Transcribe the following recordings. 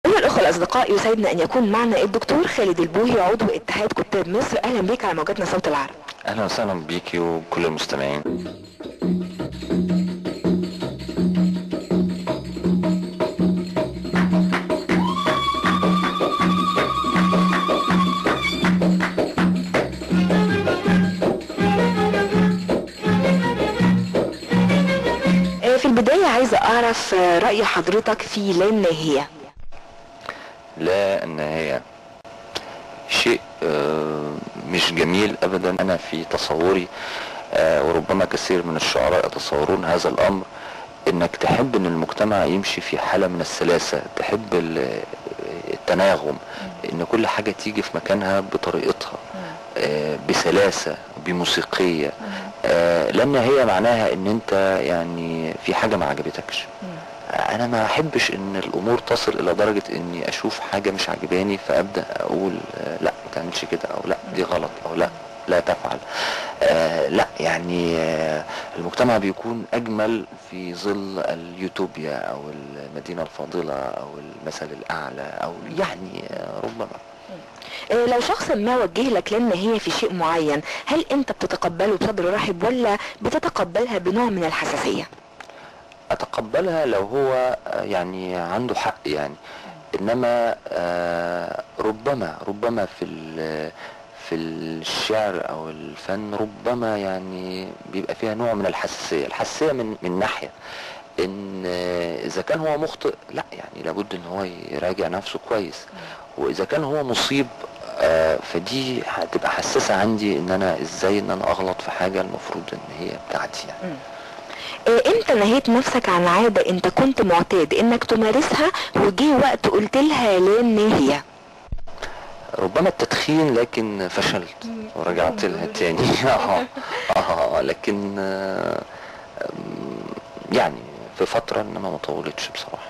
أيها الأخوة الأصدقاء، يسعدنا أن يكون معنا الدكتور خالد البوهي عضو اتحاد كتاب مصر. أهلا بك على موجاتنا صوت العرب. أهلا وسهلا بيكي وكل المستمعين. في البداية عايزة أعرف رأي حضرتك في لا الناهية. لا النهاية شيء مش جميل أبدا. أنا في تصوري وربما كثير من الشعراء يتصورون هذا الأمر، إنك تحب إن المجتمع يمشي في حالة من السلاسة، تحب التناغم، إن كل حاجة تيجي في مكانها بطريقتها بسلاسة بموسيقية. لأن هي معناها إن أنت يعني في حاجة ما عجبتكش. انا ما احبش ان الامور تصل الى درجة اني اشوف حاجة مش عجباني فابدأ اقول لا ما تعملش كده، او لا دي غلط، او لا لا تفعل. لا يعني المجتمع بيكون اجمل في ظل اليوتوبيا او المدينة الفاضلة او المثل الاعلى، او يعني ربما. لو شخص ما وجه لك لان هي في شيء معين، هل انت بتتقبله بصدر رحب ولا بتتقبلها بنوع من الحساسية؟ اتقبلها لو هو يعني عنده حق يعني، انما ربما في الشعر او الفن ربما يعني بيبقى فيها نوع من الحساسية. الحساسية من ناحية ان اذا كان هو مخطئ لا يعني لابد ان هو يراجع نفسه كويس، واذا كان هو مصيب فدي هتبقى حساسة عندي ان انا ازاي ان انا اغلط في حاجة المفروض ان هي بتاعتي يعني. امتى نهيت نفسك عن عادة انت كنت معتاد انك تمارسها وجي وقت قلت لها لا النهاية؟ ربما التدخين، لكن فشلت ورجعت لها تاني. لكن يعني في فترة، انما ما طولتش بصراحة.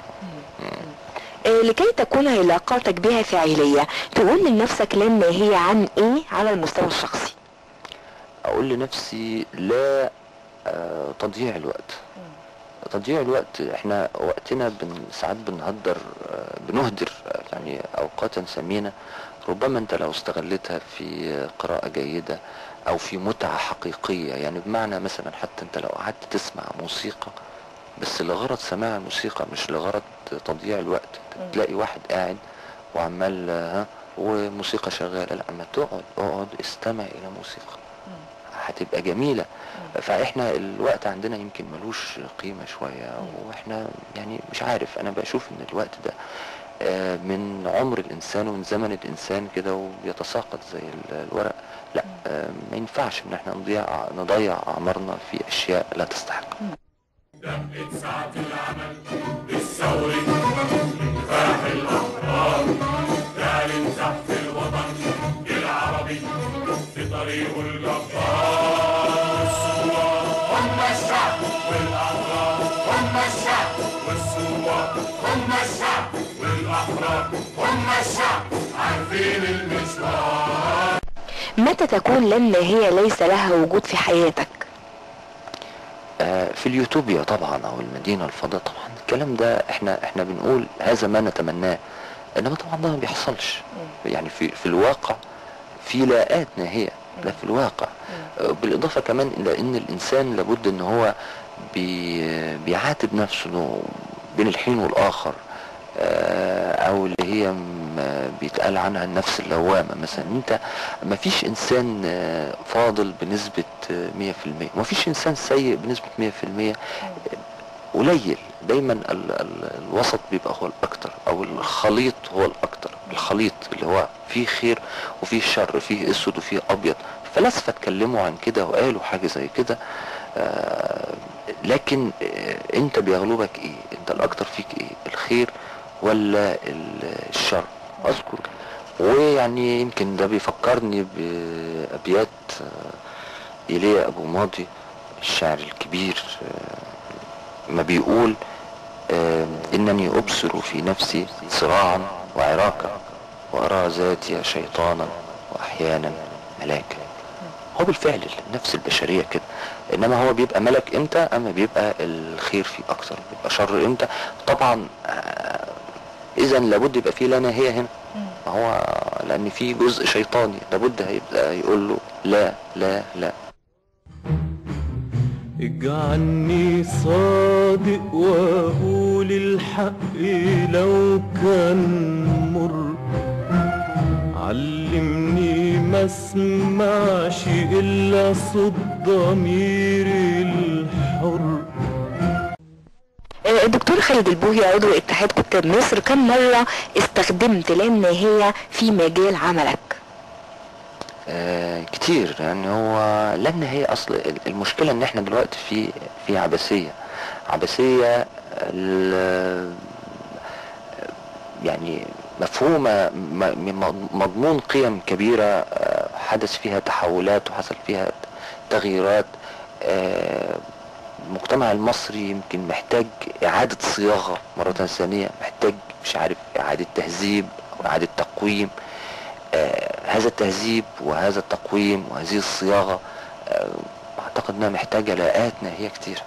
لكي تكون علاقاتك بها فاعلية، تقول لنفسك لا النهاية عن ايه على المستوى الشخصي؟ اقول لنفسي لا تضييع الوقت. تضييع الوقت، احنا وقتنا ساعات بنهدر يعني اوقاتا ثمينة، ربما انت لو استغلتها في قراءة جيدة او في متعه حقيقية. يعني بمعنى مثلا حتى انت لو قعدت تسمع موسيقى بس لغرض سماع الموسيقى مش لغرض تضييع الوقت، تلاقي واحد قاعد وعمال وموسيقى شغالة، لا اما تقعد اقعد استمع الى موسيقى هتبقى جميلة. فاحنا الوقت عندنا يمكن ملوش قيمة شوية، واحنا يعني مش عارف، انا بشوف ان الوقت ده من عمر الانسان ومن زمن الانسان كده وبيتساقط زي الورق. لا ما ينفعش ان احنا نضيع اعمارنا في اشياء لا تستحق. دقت ساعة العمل بالثورة كفاح الأحرار، تعلن زحف الوطن العربي في طريقه الجبار. والثوار هم الشعب، والأحرار هم الشعب، والثوار هم الشعب، والأحرار هم الشعب، عارفين المشوار. متى تكون لا النهاية ليس لها وجود في حياتك؟ في اليوتوبيا طبعا، او المدينة الفاضلة طبعا. الكلام ده احنا بنقول هذا ما نتمناه، انما طبعا ده ما بيحصلش. يعني في الواقع في لاءات ناهيه، لا في الواقع. بالاضافة كمان الى ان الانسان لابد ان هو بيعاتب نفسه بين الحين والاخر، او اللي هي بيتقال عنها النفس اللوامة مثلا. انت ما فيش انسان فاضل بنسبة 100%، ما فيش انسان سيء بنسبة 100%، قليل. دايما الوسط بيبقى هو الاكتر، او الخليط هو الاكتر. الخليط اللي هو فيه خير وفيه شر، فيه اسود وفيه ابيض. فلاسفة اتكلموا عن كده وقالوا حاجة زي كده، لكن انت بيغلبك ايه؟ انت الاكتر فيك ايه؟ الخير ولا الشر؟ اذكر، ويعني يمكن ده بيفكرني بابيات ايليا ابو ماضي الشاعر الكبير، ما بيقول انني ابصر في نفسي صراعا وعراكا، وارى ذاتي شيطانا واحيانا ملاكا. هو بالفعل النفس البشرية كده، انما هو بيبقى ملك امتى؟ اما بيبقى الخير فيه اكتر. بيبقى شر امتى؟ طبعا اذا لابد يبقى فيه لا ناهيه هنا، ما هو لان في جزء شيطاني لابد هيبقى يقول له لا لا لا. اجعلني صادق واقول الحق لو كان مر، علمني ما اسمعش الا صوت ضميري الحر. الدكتور خالد البوهي عضو اتحاد كتاب مصر، كم مرة استخدمت لا الناهية في مجال عملك؟ كتير. يعني هو لا النهاية، اصل المشكلة ان احنا دلوقتي في عبثية، عبثية يعني مفهومة مضمون قيم كبيرة حدث فيها تحولات وحصل فيها تغييرات. المجتمع المصري يمكن محتاج إعادة صياغة مرة ثانية، محتاج مش عارف إعادة تهذيب أو إعادة تقويم. هذا التهذيب وهذا التقويم وهذه الصياغة أعتقد أنها محتاجة لاءات ناهية كتير.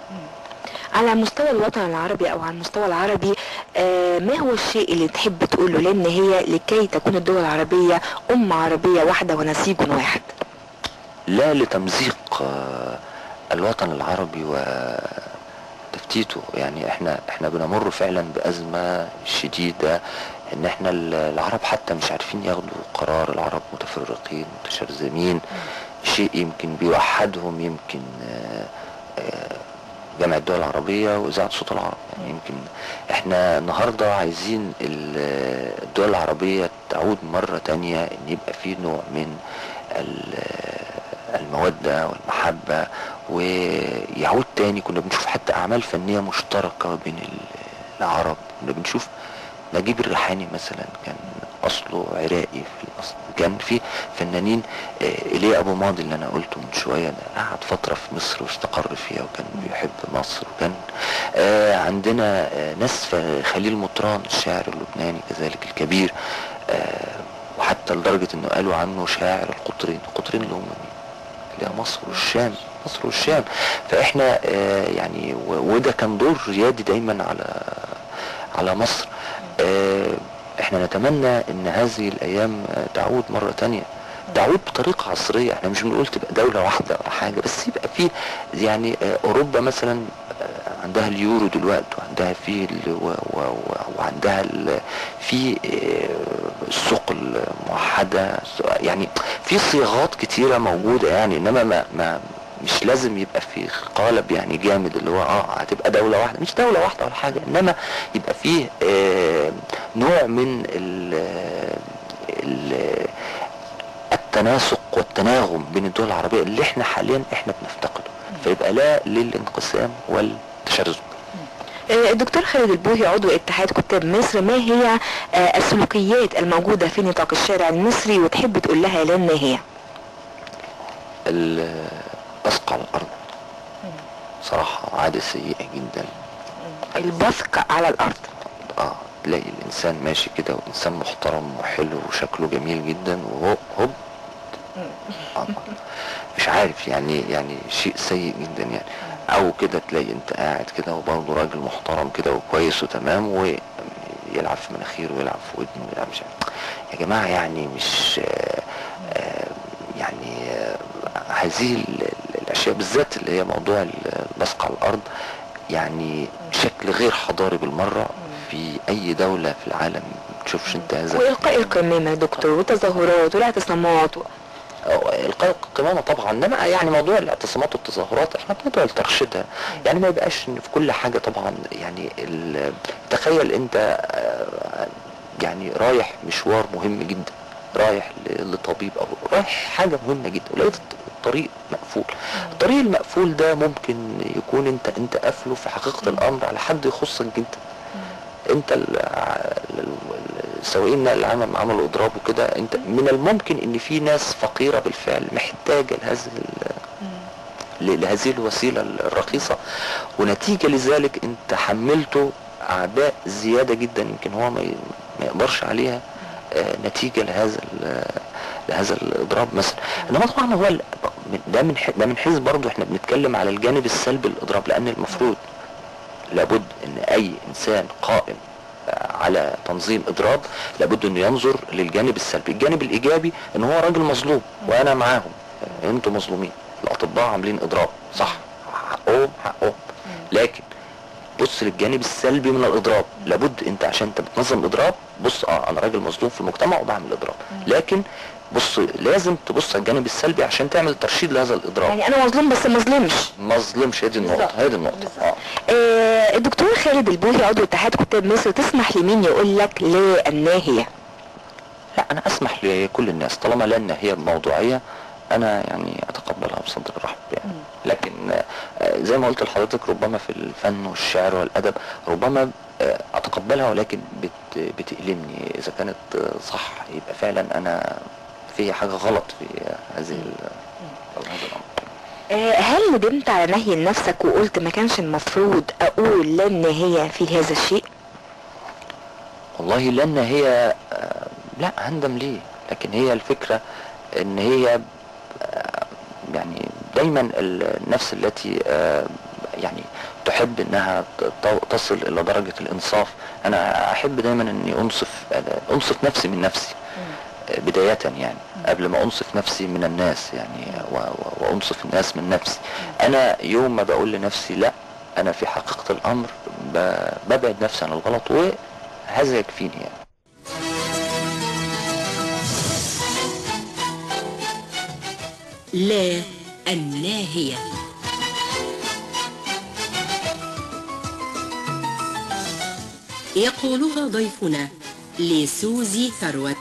على مستوى الوطن العربي أو على المستوى العربي، ما هو الشيء اللي تحب تقوله لأن هي لكي تكون الدول العربية أمة عربية واحدة ونسيج واحد؟ لا لتمزيق الوطن العربي وتفتيته. يعني احنا بنمر فعلا بأزمة شديدة، ان احنا العرب حتى مش عارفين ياخدوا قرار، العرب متفرقين متشرذمين، شيء يمكن بيوحدهم يمكن جامعة الدول العربية وإذاعة صوت العرب. يعني يمكن احنا النهاردة عايزين الدول العربية تعود مرة تانية ان يبقى في نوع من المودة والمحبة ويعود تاني. كنا بنشوف حتى أعمال فنية مشتركة بين العرب، كنا بنشوف نجيب الريحاني مثلا كان أصله عراقي في الأصل، كان في فنانين، إيليا أبو ماضي اللي أنا قلته من شوية ده قعد فترة في مصر واستقر فيها وكان بيحب مصر، وكان عندنا ناس، خليل مطران الشاعر اللبناني كذلك الكبير، وحتى لدرجة إنه قالوا عنه شاعر القطرين، القطرين اللي هم مين؟ اللي هي مصر والشام، مصر والشام. فإحنا يعني وده كان دور ريادي دايما على مصر. احنا نتمنى ان هذه الايام تعود مرة تانية، تعود بطريقة عصرية. احنا مش بنقول تبقى دولة واحدة ولا حاجة، بس يبقى في يعني اوروبا مثلا عندها اليورو دلوقتي، وعندها في وعندها في السوق الموحدة، يعني في صياغات كتيرة موجودة يعني، انما ما مش لازم يبقى في قالب يعني جامد اللي هو هتبقى دولة واحدة، مش دولة واحدة ولا حاجة، انما يبقى فيه نوع من التناسق والتناغم بين الدول العربية اللي احنا حاليا احنا بنفتقده، فيبقى لا للانقسام والتشرذم. الدكتور خالد البوهي عضو اتحاد كتاب مصر، ما هي السلوكيات الموجودة في نطاق الشارع المصري وتحب تقول لها لا النهاية؟ البصق على الأرض صراحة عادة سيئة جدا. البصق على الأرض، تلاقي الإنسان ماشي كده وإنسان محترم وحلو وشكله جميل جدا، وهو هوب مش عارف يعني شيء سيء جدا يعني. أو كده تلاقي أنت قاعد كده وبرضه راجل محترم كده وكويس وتمام، ويلعب في مناخيره ويلعب في ودنه ويلعب مش عارف. يا جماعة يعني مش يعني هذه الأشياء بالذات اللي هي موضوع البصق على الأرض، يعني شكل غير حضاري بالمرة في أي دولة في العالم. تشوفش أنت هذا. وإلقاء القمامة يا دكتور، وتظاهرات والاعتصامات إلقاء القمامة طبعا، إنما يعني موضوع الاعتصامات والتظاهرات احنا بندعو لترشيدها، يعني ما يبقاش في كل حاجة طبعا. يعني تخيل أنت يعني رايح مشوار مهم جدا، رايح لطبيب او رايح حاجة مهمة جدا، ولقيت الطريق مقفول. الطريق المقفول ده ممكن يكون انت قافله في حقيقة الامر على حد يخصك جدا. انت السواقين النقل العام عملوا اضراب وكده، انت من الممكن ان في ناس فقيرة بالفعل محتاجه لهذه الوسيلة الرخيصة، ونتيجة لذلك انت حملته اعباء زيادة جدا يمكن هو ما يقدرش عليها نتيجة لهذا الاضراب مثلا. انما طبعا هو ده من حيث برضه احنا بنتكلم على الجانب السلبي للاضراب، لان المفروض لابد ان اي انسان قائم على تنظيم اضراب لابد انه ينظر للجانب السلبي. الجانب الايجابي ان هو راجل مظلوم وانا معاهم، انتوا مظلومين، الاطباء عاملين اضراب صح، حقهم حقهم، لكن بص للجانب السلبي من الاضراب. لابد انت عشان انت بتنظم اضراب بص انا راجل مظلوم في المجتمع وبعمل اضراب، لكن بص لازم تبص على الجانب السلبي عشان تعمل ترشيد لهذا الاضراب. يعني انا مظلوم بس ما اظلمش. ما اظلمش، هذه النقطة، هذه النقطة. الدكتور خالد البوهي عضو اتحاد كتاب مصر، تسمح لمين يقول لك لا الناهية؟ لا، انا اسمح لكل الناس طالما لا الناهية موضوعية، انا يعني اتقبلها بصدر رحب يعني. لكن زي ما قلت لحضرتك ربما في الفن والشعر والادب ربما اتقبلها، ولكن بتألمني اذا كانت صح، يبقى فعلا انا في حاجة غلط في هذه هذا الامر. هل ندمت على نهي لنفسك وقلت ما كانش المفروض اقول لا النهاية في هذا الشيء؟ والله لا النهاية لا هندم ليه، لكن هي الفكرة ان هي يعني دايما النفس التي يعني تحب انها تصل الى درجة الانصاف. انا احب دايما اني انصف نفسي من نفسي بداية، يعني قبل ما انصف نفسي من الناس، يعني وانصف الناس من نفسي. انا يوم ما بقول لنفسي لا، انا في حقيقة الامر ببعد نفسي عن الغلط، وهذا يكفيني يعني. لا الناهية. يقولها ضيفنا لسوزي ثروت.